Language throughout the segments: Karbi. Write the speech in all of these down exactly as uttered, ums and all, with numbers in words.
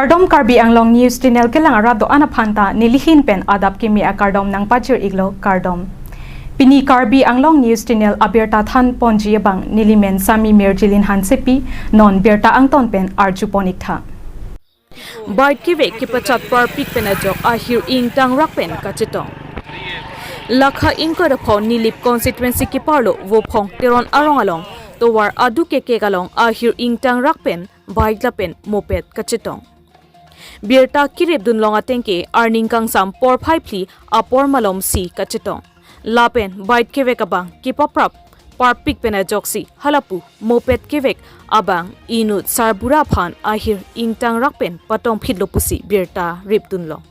Kardom, Karbi Anglong News Channel kelang arat do-an aphan ta nelihin pen adap kimi akardom nangpajir iklo, kardom. Pini Karbi Anglong News Channel abirta than ponji abang nelimen Sami Mirjilin Hansepi, non birta angton pen arju pon iktha. Bike kevek kepachat parpik pen ajok ahir ingtangrak pen kachetong. Lakha ingkoi ra pho Nilip constituency keparlo Vophong Teron arong along tovar aduk kekek along ahir ingtangrak pen bike lapen moped kachetong. Birta kerip dunlong ateng ke arni kangsam porphai phli apor malomsi kachetong. Lapen bike kevek abang kepaprap parpik pen ajoksi halapu moped kevek abang inut sarbura aphan ahir ingtangrak pen patongphitlo pusi birta rip dunlong.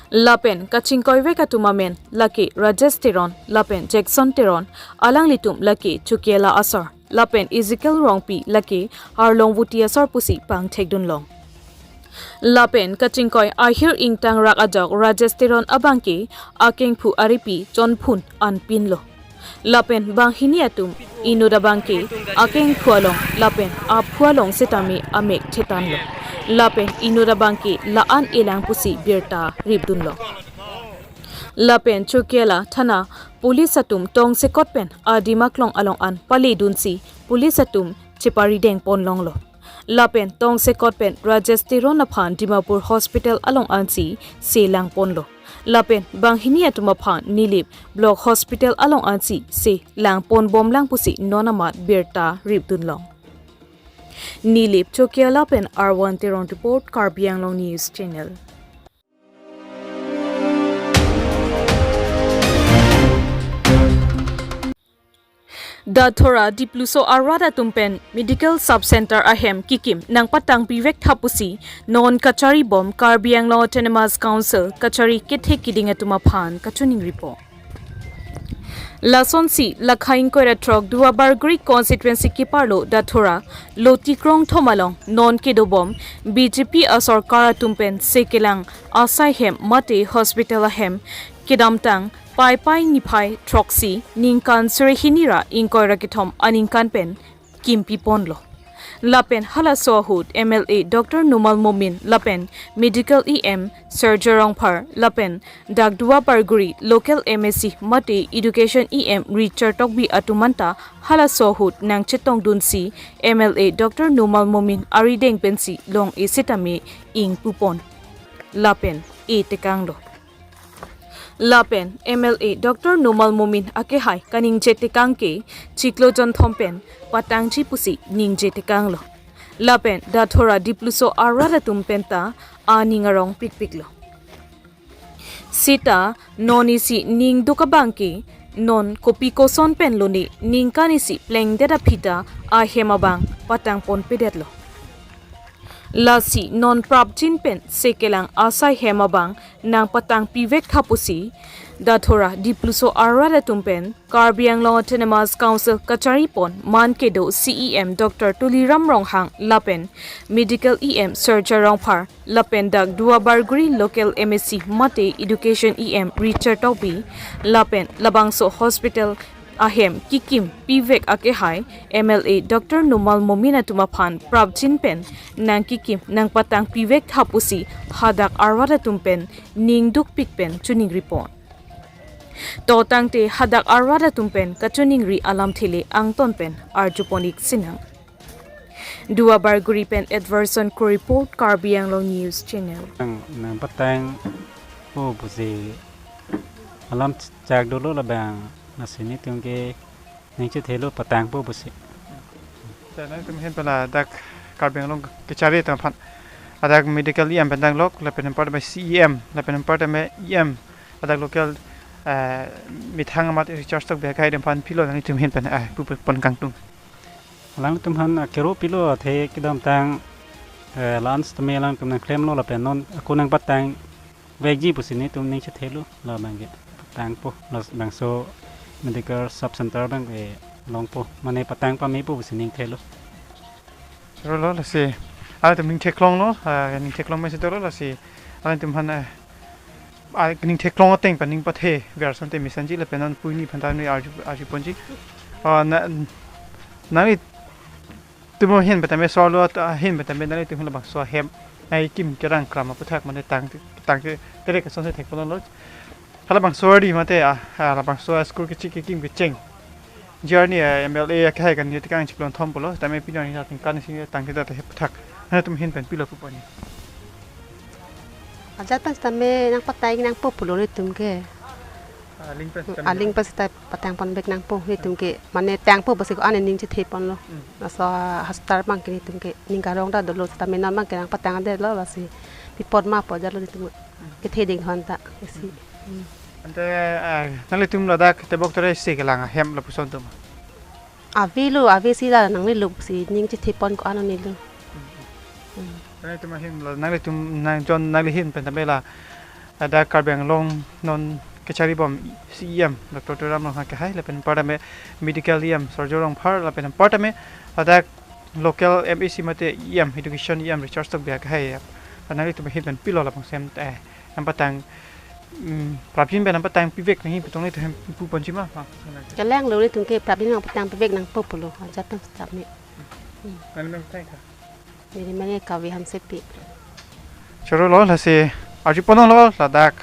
Lapen kachingkoivek atum amen lake Rajesh Teron lapen Jackson Teron, alanglitum lake Chokela asor, lapen Ezekiel Rongpi lake Arlongvoti asor pusi pangthek dunlong. Lapen kachingkoi ahir ingtangrak ajok Rajesh Teron abang ke akengphu aripi chonphun anpinlo. Lapen banghini atum inut abang ke akengphu along lapen aphu along setame amek thetanlo. Lapen inut abang ke la-an elang pusi birta rip dunlong. Lapen Chokela thana police atum tongsekot pen adim aklong along an pale dunsi police atum cheparideng ponlonglo. Lapen tongsekot pen Rajesh Teron aphan Dimapur Hospital along ansi selang ponlo. Lapen banghini atum aphan Nilip Block Hospital along ansi selang pon bomlang pusi non amat birta rip dunlong. Nilip Chokela pen Arwan Teron report, Karbi Anglong News Channel. Dathora Dipluso arat atum pen Medical Sub Center ahem kikim nangpatangpivek tha pusi non kachari bom Karbi Anglong Autonomous Council kachari kethe kiding atum aphan kachiningripo. Lasonsi lakha ingkoi ra throk Duarbagori constituency keparlo Dathora Loti Krongthom along non kedobom B J P asorkar atum pen sekelang asai hem mate hospital ahem kedamtang Paipai niphai throksi ningkan suri hini ra ingkoi ra kethom aningkan pen kimpi ponlo. Lapen halaso ahut M L A Doctor Numal Momin lapen Medical E M Surjya Rongphar lapen dak Duarbagori local M A C mate Education E M Richard Tokbi atum anta halaso ahut nangchetongdunsi M L A Doctor Numal Momin arideng pensi long-e setame ingpupon lapen e tekanglo. Lapen M L A Doctor Numal Momin akehai kaningje tekang ke chiklo jonthom pen patangji pusi ningje tekanglo. Lapen Dathora Dipluso arat atum penta aning arong pikpiklo. Seta non isi ningduk abang ke non kopi koson pen lone ningkan isi plengdet aphi ta ahem abang patang ponpedetlo. Lasi non prapjin pen sekelang asai hem abang nangpatangpivek tha pusi Dathora Dipluso arat atum pen Karbi Anglong Autonomous Council kachari pon man kedo C E M Doctor Tuliram Ronghang lapen Medical E M Surjya Rongphar lapen dak Duarbagori local M A C mate Education E M Richard Tokbi lapen labangso hospital ahem kikim pivek akehai M L A Doctor Numal Momin atum aphan prapjin pen nangkikim nangpatangpivek tha pusi hadak arat atum pen ningdukpik pen chiningripon. To tangte hadak arat atum pen kachiningri alamthe le angton pen arjupon-ik sinang. Duarbagori pen Edverson Kro report, Karbi Anglong News Channel. Nang, nangpatangpo pusi alam chak dolo labang, lasi nelitum ke ningchethelo patangpo pusi. Te nangtum ahin pen ladak Karbi Anglong kachari atum aphan, ladak medical E M pen danglok, lapen anparta C E M, lapen anparta E M, ladak local, eh, methang amat Richard Tokbi akhai atum aphan pilo nangtum ahin pen, eh, pu pu pon kangtung. Alangtum aphan, eh, kero pilo athe kedamtang, eh, last time alangtum nangklemlo lapen non ako nangpatangvekji pusi nelitum ningchethelo labang ke. Patangpo, labangso medical sub center abang ke longpo, mane patang pamepo pusi ningthelo. Chorolo lasi, alangtum ningtheklonglo, ah, ningtheklong mesi dolo lasi, alangtum aphan, ah, ah, ningtheklong ateng pen ningpathe, verson te misanji lapen non puni phanta neli arju, arjuponji. Ah, na, nanglitum ahin pen tame solo at, ahin pen tame nanglitum aphan labangso ahem Ai kim kerang kram aputhak mane tang tang ke tere ke sonse thek ponlo. Halabangso ari mate a halabangso school kechik kekim kecheng. Journey a M L A akhai kan nitikang chiklon thom pulo. Tame pini arni tingkan si tang kita te aputhak. Nanglitum ahin pen pilo pu pon? Ajat pen tame nangpatang nangpo pulo nelitum ke. Aling pen sitame. Aling pen sita patang ponvek nangpo nelitum ke, mane tangpo pusi ko-an aning chethe ponlo. Hmm. Laso hospital abang ke nelitum ke ning karong ta dolo, sitame non abang ke nangpatang detlo, lasi pi apot ma pu ajatlo nelitum kethe ding thon ta isi. Hmm. Ante, ah, nanglitum ladak tebok tere se kelang ahem lapuson atum? Avelo, ave si la nanglelo si ning chethe pon ko-an nelo. Hmm. Nanglitum ahin la, nanglitum nang jon nangli ahin pen tame la, ada Karbi Anglong non kechari bom E M Doctor Tuliram Ronghang akhai, lapen apar tame medical E M Surjya Rongphar, lapen apar tame ada local M A C mate E M, education E M Richard Tokbi akhai. Nanglitum ahin pen pilo labangso ahem, eh, nangpatang, mm, prapjin pen nangpatang pivek nangji pu tong nelitum ahin pu ponji ma? Ha. Kelanglo nelitum ke prapjin nangpatang pivek nangpo pulo, ajat pen sitame. Hmm. Nangli nangpatang tha? Neli amen ke Kavi Hansepi. Choro lo, lasi arju ponlo ladak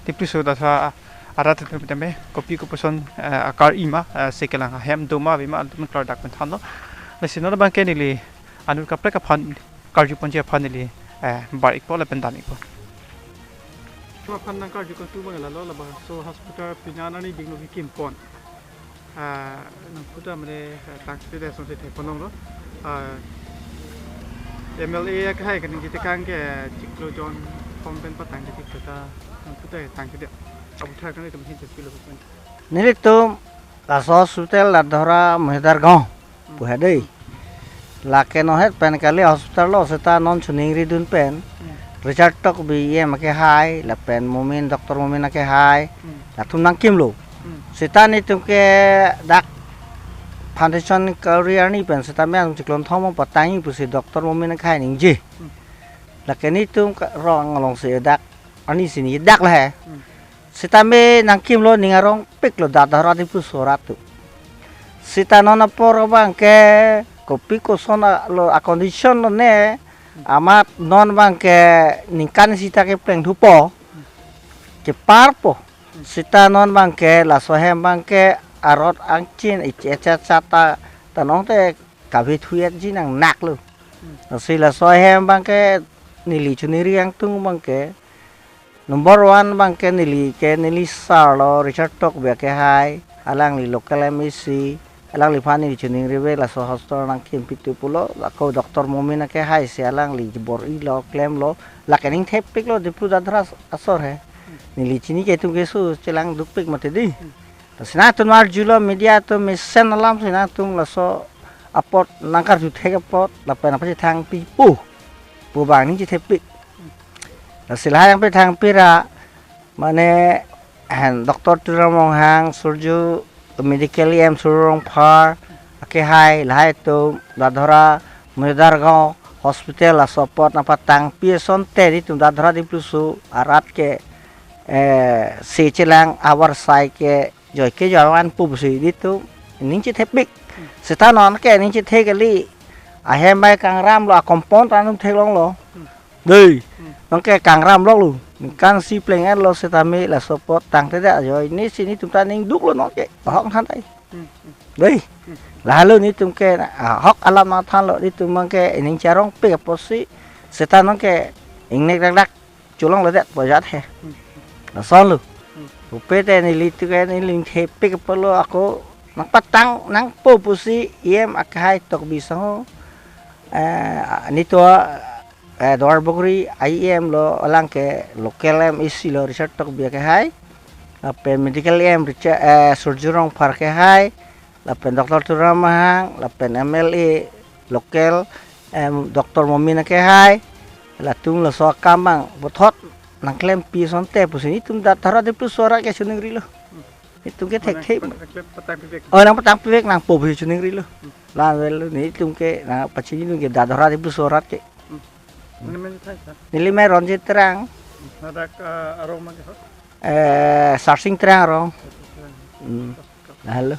Dipluso dasa arat atum tame kopi kopuson, eh, akar-i ma, eh, se kelang ahem do ma ave ma, atum klardak pen thanlo. Lasi non abang ke neli anut kaprek aphan karju ponji aphan neli, eh, bar ikpo lapen dam ikpo. Aphan nangkarju kangtung abang lalo, labangso hospital pini arni dingno kekim pon. Ah, nangputa mane, ah, tangte de sonse thek ponlo. Ah, M L A akhai kan nitikang ke chiklo jon thom pen patang de kita nangputa tangte de. Aputhak nanglitum ahin pen pilo pu pon? Nelitum laso hospital Dadhora Mohedar Gaon pu he dei. Lake nohet pen kali hospital lo, seta non choningri dun pen. Hmm. Richard Tokbi E M akhai, lapen Momin, Doctor Momin akhai, hmm, latum nangkimlo. Hmm. Seta nelitum ke dak foundation kuri arni pen seta me ang chiklon thom patangji pusi Doctor Momin akhai ningje. Hmm. Lake nelitum ke rong along si dak arni si neli dak lahai. Hmm. Sitame nangkimlo, ning arongpiklo Dadhora Dipluso arat atum. Sita non apor abang ke kopi koson a-, lo a-condition lo ne, amat non abang ke ningkan sita kepleng thupo, keparpo. Sita non abang ke laso ahem abang ke arot angchin iche cha cha ta, ta nong te kave thuyet ji nang naklo. Hmm. Lasi laso ahem abang ke neli choningri kangtung abang ke, number one abang ke neli ke neli sir lo Richard Tokbi akhai, alangli local M A C, alangliphan neli choningri ave laso hospital nangkim pitu pulo, ako Doctor Momin akhai si alangli bor-ilo klemlo, lake ning thepiklo Diplu Dadhora asor he. Neli chini ke atum keso chelang dukpik mati dei. Lasi nangtum arjulo media atum mesen alam si nangtum laso apot nangkarju thek apot lapen apot chethang pipo pu abang ning chethepik. Lasi lahai nangpethang pira mane hen Doctor Tuliram Ronghang, Surjya Medical E M Surjya Rongphar akhai, lahai atum Dadhora Mohedar Gaon Hospital laso apot nangpatangpi asonte nelitum Dadhora Dipluso arat ke, eh, se chelang avarsai ke joi ke joi an pu pusi nelitum ning chethepik. Seta non ke ning chethe kali. Ahem bai kangram lo, a-compound ta nangtum theklonglo. Dei. Hmm. Non ke kangram loklo. Ningkan isi pleng-et lo sitame laso apot tangte de ajoi. Ne si nelitum ta ning duklo non ke. Ahok than tai. Hmm, hmm. Dei. Hmm. Lahelo nelitum ke, ah, ahok alam nangthanlo, nelitum abang ke ning charongpik apotsi seta non ke ingnek dak dak cholongledet pu ajat he. Hmm. Lasonlo. Hmm. Pupe te nelitum ke neli ning thepik apotlo, ako nangpatang nangpo pusi E M akhai Tokbi sangho, eh, nelitum, eh, Duarbagori E M lo, alang ke local M A C lo Richard Tokbi akhai. Lapen medical E M Richard, eh, Surjya Rongphar akhai. Lapen Doctor Tuliram Ronghang, lapen M L A local, em, Doctor Momin akhai, latum laso akam abang puthot nangklempi asonte pusi nelitum Dadhora Dipluso arat ke choningrilo. Nelitum ke thekthek. Mane, nangklem patang pivek. Oh, nangpatang pivek nangpo pusi choningrilo. Hmm. Lahenlo nelitum ke nangpachini nelitum ke Dadhora Dipluso arat ke. Hmm. Neli amen thai tha? Neli amen Ronjit Terang. Hmm. Ladak, ah, arong ma ke ho? Eh, Sarsing Terang arong. Sarsing Terang. Hmm. Lahenlo.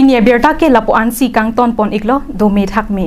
Pini abirta ke lapu-an si kangton pon iklo, dome thakme.